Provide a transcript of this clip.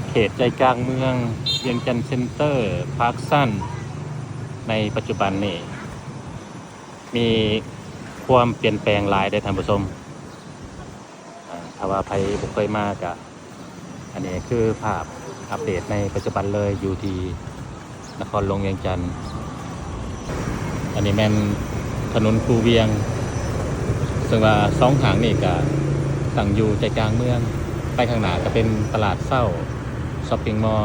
ເຂດໃຈກາງເມືອງວຽງຈັນເຊັນເຕີ ພາກຊັນ ໃນປັດຈຸບັນນີ້ ມີຄວາມປ່ຽນແປງຫຼາຍເດ້ທ່ານຜູ້ຊົມ. ອາ ຖ້າວ່າໃຜບໍ່ເຄີຍມາກະ ອັນນີ້ຄືພາບອັບເດດໃນປັດຈຸບັນເລີຍ ຢູ່ທີ່ນະຄອນຫຼວງວຽງຈັນ. ອັນນີ້ແມ່ນຖະໜົນຄູວຽງ ເຊິ່ງວ່າສອງຫ້າງນີ້ກະຕັ້ງຢູ່ໃຈກາງເມືອງ. ໄປຂ້າງໜ້າກະເປັນຕະຫຼາດເຊົ້າ, ຊັອບປິງມໍ,